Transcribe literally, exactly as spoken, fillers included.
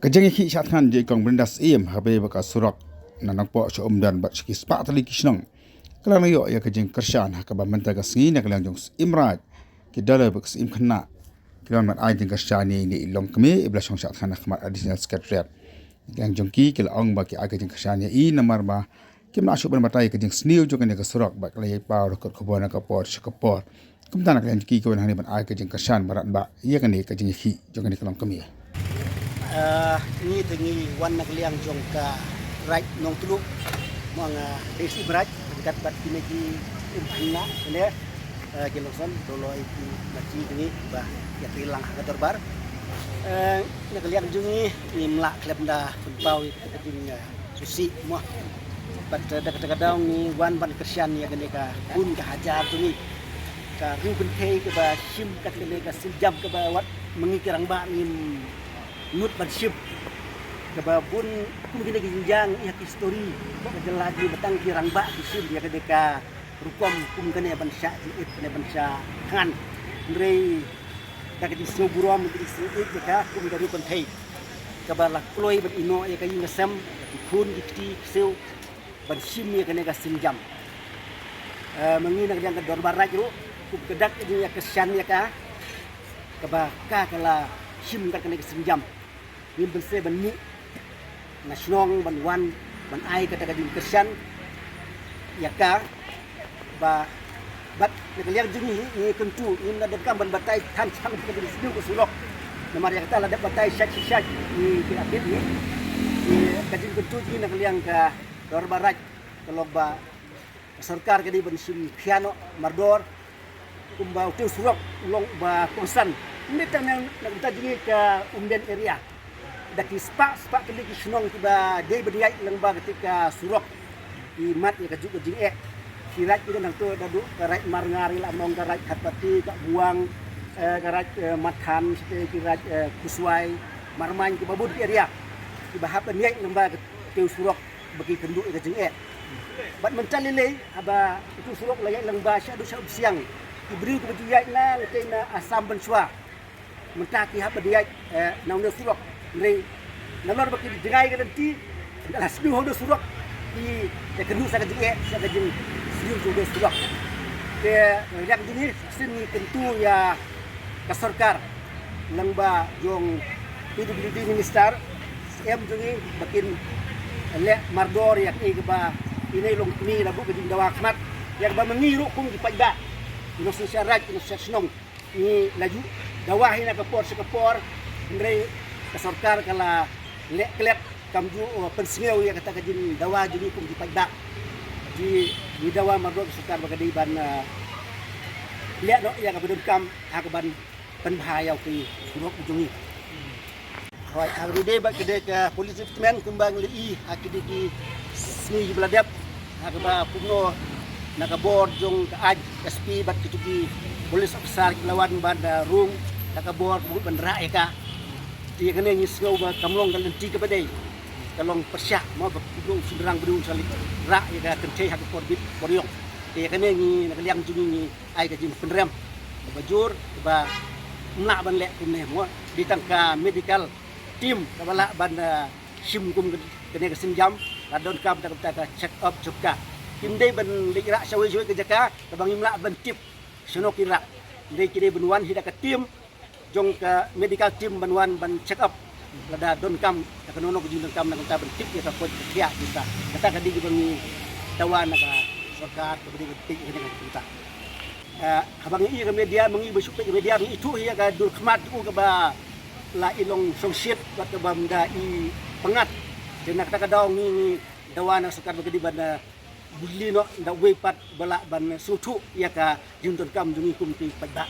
Ka jingïakhih shah thngan jong i Kong Brenda Syiem ha kaba ïadei bad ka surok na Nongpoh sha Umdon bad sha ki spah tylli ki shnong ka la ïoh ïa ka jingkyrshan, ha kaba mynta ka sngi na ka liang jong Syiem Raij ki Doloi bad ka Syiem Khynnah ki la wan ban ai jingkyrshan ïa ine i longkmie iba la shong shah thngan ha khmat Additional Secretariat. Na ka liang jong ki, ki la ong ba ki ai ka jingkyrshan ïa i namar ba kim lah shuh ban batai ïa ka jingsniew jong kane ka surok bad ka la ïai paw da ka kot khubor na ka por sha ka por. Kumta na ka liang jong ki, ki wan hangne ban ai ka jingkyrshan bad rangbah ïa kane ka jingïakhih jong kane ka longkmie. Ah, ngi te ngi wan na ka liang jong ka Raid Nongtluh, mo nga, ah, Syiem Raij, ryngkat bad kine ki Syiem Khynnah kine, ah, ki long san Doloi ki Machi kine ba ïatrei lang ha ka dorbar. Ah, na ka liang jong ngi ngim lah khlem da pynpaw ïa ka jing, ah, sngewsih mo. Bad, eh, da kata ka daw ngi wan ban kyrshan ïa kane ka khun ka hajar jong ngi, ka riew kynthei kaba shim kat kane ka sienjam kaba wat ma ngi ki rangbah ngim nud ban shim. Kaba bun kum kine ki jingjia ïa ka histori ka jylla jong ngi, ba tang ki rangbah ki shim ïa kane ka rukom kum kane ban shah jingit, kane ban shah thngan. Hynrei da ka jingsngewburom, ka jingsngewit ïa ka kum ka riew kynthei kaba la kloi ban ïehnoh ïa ka ïing ka sem, ïa ki khun ki kti ki siew ban shim ïa kane ka sienjam. Eh, ma ngi na ka liang ka dorbar raij ruh, kum ka dak ka jingïakyrshan ïa ka, kaba ka, ka la shim kat kane ka sienjam. Ngim banse ban mih na shnong ban wan ban ai kata ka jingkyrshan ïa ka, ba bad na ka liang jong ngi, ngi kyntu, ngim da donkam ban batai than shang ka jingsniew ka surok. Namar ïa kata la dep batai shait shait ïa ki athlete ngi. Ngi, ka jingkyntu jong ngi na ka liang ka dorbar raij ka long ba ka sorkar ka dei ban shim khia noh mardor, kumba utei u surok u long uba kongsan. Ym dei tang na, na ka bynta jong ngi ka Umden area, da ki spah spah tylli ki shnong kiba dei ban ïaid lyngba katei ka surok, ki mad ïa kajuh ka jingeh. Ki raij ki don hangto, naduh ka Raid Marngar, ïa la ong ka Raid Khatpati, ka Buang, eh, ka Raid, eh, Mathan, shatei ki Raid, eh, Kuswai, Marmain, kiba bun ki area kiba hap ban ïaid lyngba katei u surok ba ki kynduh ïa ka jingeh. Bad mynta lei lei haba utu u surok la ïaid lyngba shaduh sha Umsiang, ki briew kiba ju ïaid na lynti na Assam mynshuwa, mynta ki hap ban ïaid, eh, na une u surok. Hynrei nalor ba ki jngai ka lynti, ynda la sniew ha une u surok, ki ïakynduh sa ka jingeh, sa ka jingsniew jong une u surok. Te na ka liang jong ngi, shisien ngi kyntu ïa ka sorkar lyngba jong P W D minister, Syiem jong ngi, ba kin leh mardor ïa kaei kaba ine i longkmie la buh ka jingdawa khmat, ïa kaba ma ngi ruh kum ki paidbah, ki nongshong sha raij, ki nongshong sha shnong, ngi la ju dawa hi na ka por sha ka por, hynrei ka sorkar ka la leh klet, kam ju, uh, pynsngew ïa kata ka jingdawa jong ngi kum ki paidbah. Ngi, ngi dawa mardor ka sorkar ba ka dei ban, uh, leh noh ïa kaba donkam ha kaban pynbha ïa u surok u jong ngi. Hooid, ha kaba ïadei bad ka dei ka police department, kumba ngi la ïohi ha kine ki sngi kiba la dep, ha kaba kumno na ka bor jong ka aiñ, S P bad kito ki police officer ki la wan ban, uh, rung na ka bor ban rah ïa ka. Te ïa kane ngi sngew ba kam long ka lynti kaba dei, ka long pyrshah mo, ba kumno u shynrang briew un sa leit rah ïa ka kynthei ha ka por bit por ïong. Te ïa kane ngi na ka liang jong ngi ngi ai ka jingpynrem kaba jur, kaba ym lah ban leh kumne mo. Dei tang ka medical team kaba lah ban, uh, shim kum kane ka sienjam, la donkam tang ka check up jong ka. Kim dei ban leit rah shawei shawei ka jaka kaba ngim lah ban tip shano kin rah. Dei ki dei ban wan hi da ka team jong ka medical team ban wan ban check up. Lada donkam da kano kano ka jingdonkam na ka bynta ban tip ïa ka koit ka khiah jong ka. Kata ka dei kaba ngi dawa na ka sorkar, kaba dei ban tip ïa kane ka bynta. Eh, haba ngi ïohi ïa ka media, ma ngi ba shu peit ïa ka media, ma ngi ithuh ïa ka dur khmat jong u kaba la i long shongshit bad kaba ym da i pyngngad. Te na kata ka daw ngi, ngi dawa na ka sorkar ba ka dei ban, eh, bud lynti noh da uwei pat ba lah ban sngewthuh ïa ka jingdonkam jong ngi kum ki paidbah.